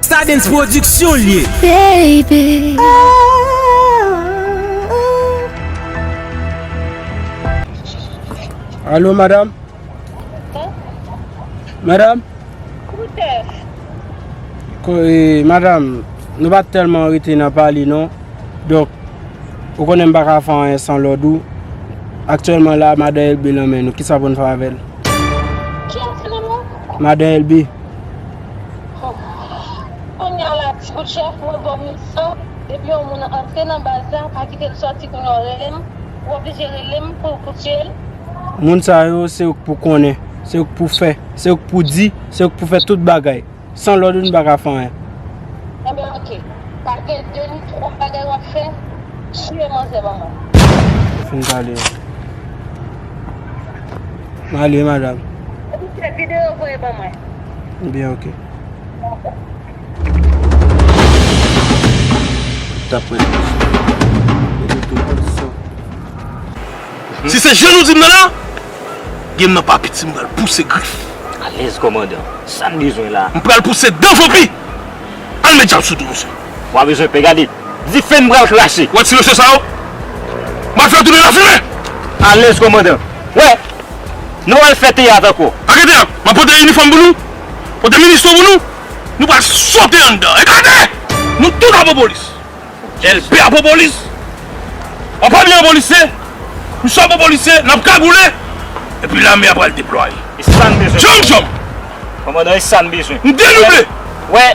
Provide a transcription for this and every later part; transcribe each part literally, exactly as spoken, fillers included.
Sa Dens Pwodiksyon l ye. Baby. Alo, madanm? Madanm? Ko-, eh, madanm, nou pa t tèlman rete nan pale, non. Donk, ou konnen m pa ka fè anyen san lòd ou. Aktyèlman la, madan Elbe nan men nou. Kisa pou n fè avè l? Kiyès ki nan men w? Madan Elbe. Kounye a la, ti bout chèf, mwen ba w misyon. Depi yon moun antre nan baz la, pa kite l sòti kounye a, w rele m. Ou oblije rele m pou, pou tiye l. Moun sa yo, se ou k pou konnen, se ou k pou fè, se ou k pou di, se ou k pou fè tout bagay. San lòd ou, nou pa ka fè anyen. Enben, oke. Pa gen de ni twa bagay w ap fè, tiye manzè ban mwen. Fin pale. M ale, madanm. Ou fè videyo voye ban mwen. Byen, oke. T ap wè. Si se jan nou di m nan la, game nan pa piti, m pral pouse grif. Alèz, kòmandan. Sa n bezwen la? M pral pouse dan vanpi. Al met djab sou do, mesye. W a bezwen pè, gade. Dife n pral krache. Wè ti mesye sa yo? M ap fè tounen lafimen. Alèz, kòmandan. Wè. Nou al fè teyat ankò. Pa gen teyat. M ap pote inifòm pou nou. Pote ministo pou nou. Nou pral sote anndan. E gade! Nou tout ap an polis. Elbe ap an polis. An premye an polisye. Misye ap an polisye. N ap kagoule. Epi lame a pral deplwaye. E sa n bezwen. Djanm, djanm. Kòmandan, e sa n bezwen. M dedouble. Wè,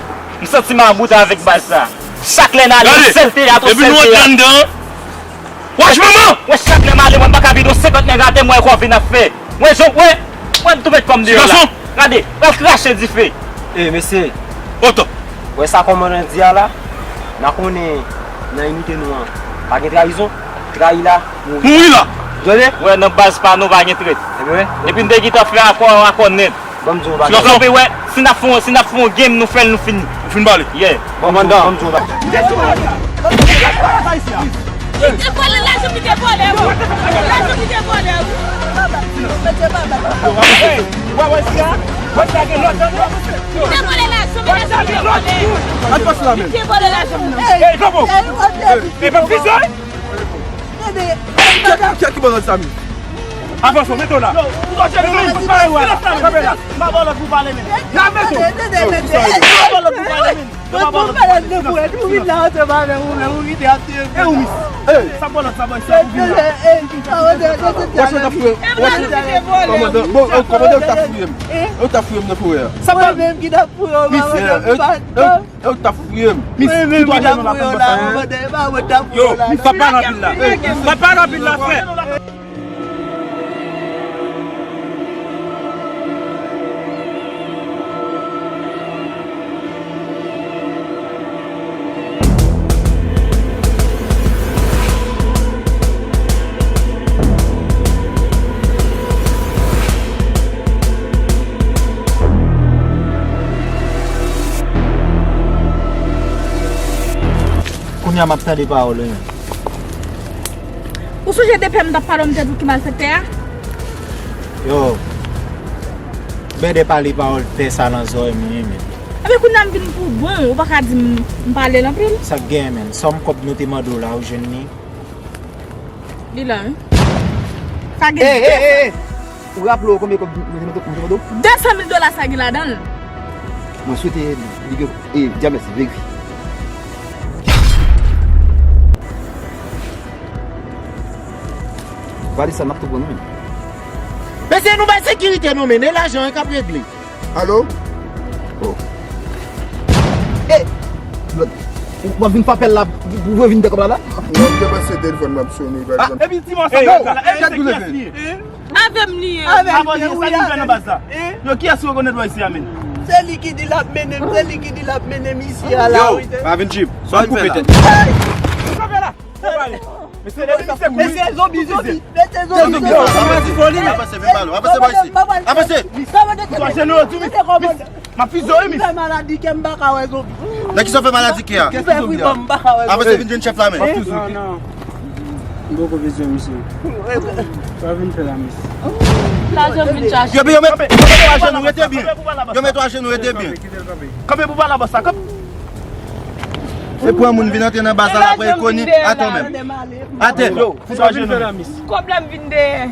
m santi m about avèk baz sa. Chak lè n ale, yon sèl teyat, yon sèl teyat. Epi nou antre anndan. Wach manman! Wè, chak lè m ale, mwen m pa ka vide yon senkant nèg atè, m wè kò vin ap fè. Wè, jan, wè, wè, m tou met kò m deyò la. Ti gason! Gade, pral krache dife. E, mesye. Oto. Wè sa kòmandan di a la, n a konnen nan inite nou an, pa gen trayizon, trayi la, mouri. Mouri la! Tande? Wè, nan baz pa nou, pa gen trèt. Ebyen, wè. Epi n te gentan fè akò, akò nèt. Ban m di w yon bagay. Kanpe, wè, si n ap fè yon, si n ap fè yon game, nou fè l, nou fini. Nou fin pale. Yeah. Bon, ban m di w yon bagay. Li te vòlè lajan, li te vòlè, wi. Lajan, li te vòlè, wi. Hey, wè, wè, si a, wè, si a gen lòt, non? Li te vòlè lajan, men lajan, li te vòlè. Al pase la men. Li te vòlè lajan, non? Hey, kanpe. Hey, pa fizye. Tande, tande. Kè ki bò lòt sa menm? Avanse, mete w la. Yo, ou touche nou, men, pa wè la. Kanpe la. M pa ba w lòd pou pale, men. La, mete w. Tande, tande, tande. M pa ba w lòd pou pale, men. Yo pa ba w lòd pou pale. Ou vin la, antre avè m, ou menm, ou kite ap tiye. E ou, mis? Sa ba w lòd sa, boy, sa pou vin la. Wòch, ou t ap fouye m. Wòch, kòmandan, bon, kòmandan, ou t ap fouye m. Ou t ap fouye m nan forè a. Sa pa menm ki t ap fouye w, kòmandan. E ou t ap fouye m. Mis, ou twa jenou la, kòmandan, e pa mwen t ap fouye w la. Yo, mis, pa pale anpil la. Pa pale anpil la, frè. Kounye a m ap tande pawòl ou menm. Ou sonje de pè m t ap pale w, m te di w ki malfektè a? Yo, Bèdè pale pawòl pè sa nan zòrèy mwen, men. Ebyen, kounye a m vin pou bon, ou pa ka di m, m pale l anpil. Sa k genyen, menm? Sòm kòb nou te mande w la, ou jwenn li? Li la, wi. Sa gen. Ey, ey, ey, ey! Ou raple w konbyen kòb mwen te mande w? De san mil dola sa gen ladan l. Mwen swete li gen, e, James, verifye. Valiz sa n ap tou pran nou menm. Mesye, nou bay sekirite nou, men e lajan an k ap regle. Alo? Oh. E, lòt, w ap vin fè apèl la pou, pou vin pran kòb la la? Non, m te panse telefòn m ap sone, pa egzanp. Epi ti mò sa, e, e, e, se kiyès li ye? Avè m li ye. Avè m li ye, wi, avè m. Yo, kiyès ki rekonèt bò isi a, men? Se li ki di l ap mennen m, se li ki di l ap mennen m isi a la, wi. Yo, pa vin jip. Sa w ap fè la? Sa w ap fè la? Mesye, mesye, zonbi, zonbi, mesye, zonbi, zonbi. Avanse, vin pale, avanse bò isi. Avanse. Twa jenou yo, di, m ap fizye w, wi, mis. M fè maladi kè, m pa ka wè zonbi. Nan kisa w fè maladi kè a? Kè ki zonbi a? M pa ka wè zonbi. Avanse, vin jwenn chèf la, men. Non, non. M poko bezwen misye. Pa vin fè la, mesye. Lajan vin chache. Yo, yo met, yo met twa jenou, rete byen. Yo met twa jenou, rete byen. Kanpe pou pale a bòs la, kanpe. Se pran moun vin antre nan baz la, l ap rekoni. Atò menm. Atè. Kòb la m vin dèyè.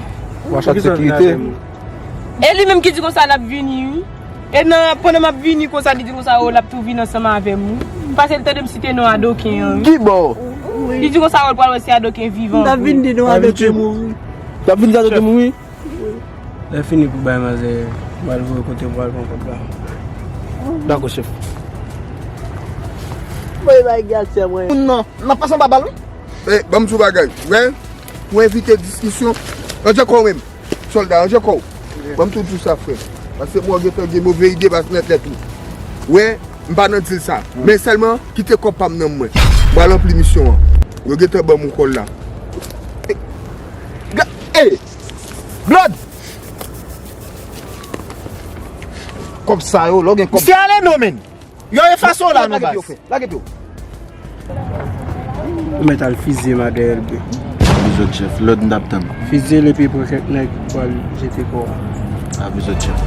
Ou a chat sekirite. E li menm ki di konsa l ap vini, wi. E nan, pandan m ap vini konsa, li di konsa, o, l ap tou vin ansanm avè m, wi. Paske l tande m site non Adoken an, wi. Ki bò? Li di konsa, o, l pral wè si Adoken vivan. L ap vin di non Adoken mouri. L ap vin di Adoken mouri? Lè fini pou bay manzè, m al voye kote pou al pran kòb la. Dakò, chèf. Voye bay gason mwen. Non, n ap pase anba bal, wi. Eh, ban m di w bagay. Wè, pou evite diskisyon, ranje kò w menm. Sòlda, ranje kò w. Ban m tou di w sa, frè. Paske mwen gentan gen move ide baz nèt nèt wi. Wè, m pa nan dil sa. Men sèlman, kite kòb pa m nan men mwen. M pral ranpli misyon an. Yo gentan ban m yon kòl la. Eh, ga-, eh! Blòd! Kòb sa yo, lè w gen kòb. Misye ale non, men. Yo efase w la nan baz. Lage pye w, frè. Lage pye w. Ou mèt al fizye m a dèyè L B. Avi zòt chèf, lòd n t ap tann. Fizye l epi pran kèk nèg pou al jete kò a. Avi zòt chèf.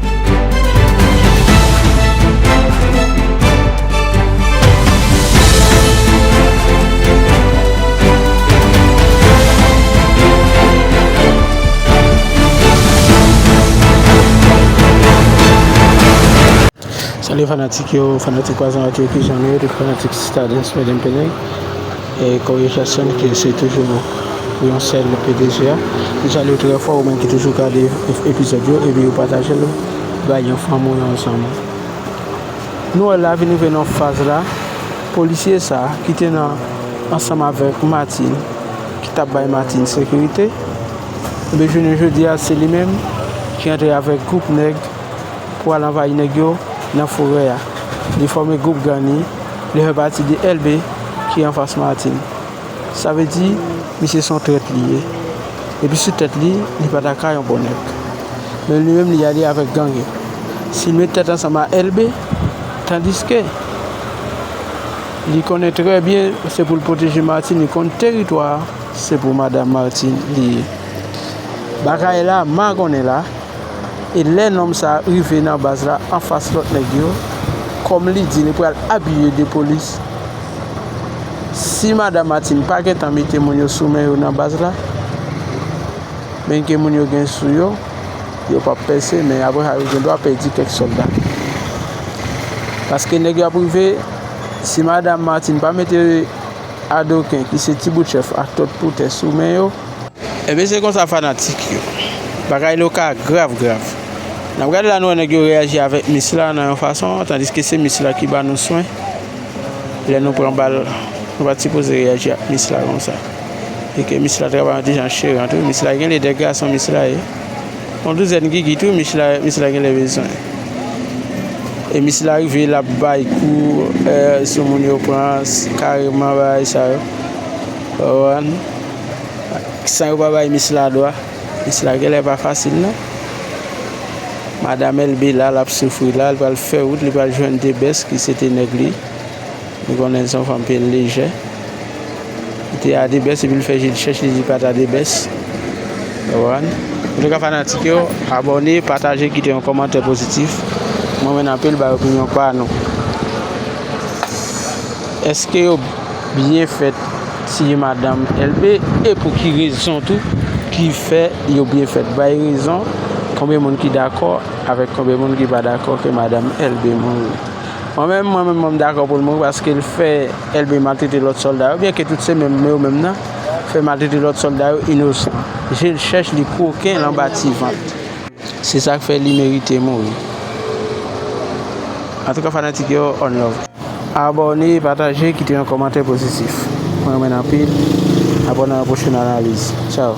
Salye fanatik yo, fanatik Kwazan ak yo, kijan nou ye, tout fanatik Stardens, Medem Peney, e Corey Jackson, ki se toujou pou yon sèl P D G a. Nou salye w trè fò, ou menm ki toujou gade ep-, epizòd yo, epi ou pataje l, bay yon fanm ou yon zanmi. Nou wè la vin rive nan faz la, polisye sa, ki te nan, ansanm avèk Martine, ki t ap bay Martine sekirite, ebyen jounen jodi a, se li menm ki antre avèk gwoup nèg pou al anvayi nèg yo nan forè a. Li fòme gwoup gang li, li fè pati de L B ki anfas Martine. Sa vle di, misye se yon trèt li ye. Epi sou tèt li, li pa ta ka yon bon nèg. Men li menm, li ale avèk gang yo. Si l met tèt ansanm a L B, tandiske li konnen trè byen se pou l pwoteje Martine, li konn teritwa a, se pou madanm Martine li ye. Bagay la magonnen la. E lè nonm sa a rive nan baz la anfas lòt nèg yo, kòm li di li pral abiye de polis, si madanm Martine pa gentan mete moun yo sou men yo nan baz la, men ke moun yo gen sou yo, yo p ap pèse, men apre sa yo gen dwa pèdi kèk sòlda. Paske nèg yo ap rive, si madanm Martine pa mete Adoken, ki se ti bout chèf ak Tòt Poutè sou men yo, Ebyen, se konsa fanatik yo. Bagay lo ka grav, grav. N ap gade la, nou wè nèg yo reyaji avèk Miss la nan yon fason, tandiske se Miss la ki ba nou swen. Lè nou pran bal, nou pa t sipoze reyaji ak Miss la konsa. E ke Miss la travay yon ti jan cheran tou. Miss la genlè de gason, Miss la ye. Yon douzèn gigi tou, Miss la, Miss la genlè bezwen. E Miss la rive, l ap bay kou, eh, sou moun yo pran, kareman bagay sa yo. Ou konprann? San yo pa bay Miss la dwa. Miss la genlè pa fasil non. Madanm L B la, l ap soufri la, l pral fè wout, li pral jwenn Debès ki se te nèg li. Nou konnen se yon fanm pye lejè. Li te a Debès epi l fè je l chèch, li di pa t a Debès. Ou konprann? Antouka fanatik yo, abòne, pataje, kite yon kòmantè pozitif. Mwen renmen anpil bay opinyon pa nou. Èske yo byen fèt tiye madanm L B, e pou ki rezon tou ki fè yo byen fèt? Bay rezon, konbyen moun ki dakò avèk konbyen moun ki pa dakò ke madanm L B mouri? Mwen menm, mwen menm, mwen m dakò pou l mouri paske l fè L B maltrete lòt sòlda yo, byenke tout se menm yo menm nan, fè maltrete lòt sòlda yo inosan. Je l chèch, li koken, l anba ti vant. Se sa k fè li merite mouri. Antouka fanatik yo, one love. Abòne, pataje, kite yon kòmantè pozitif. Mwen renmen anpil. Abòne nan yon pwochèn analiz. Tchao.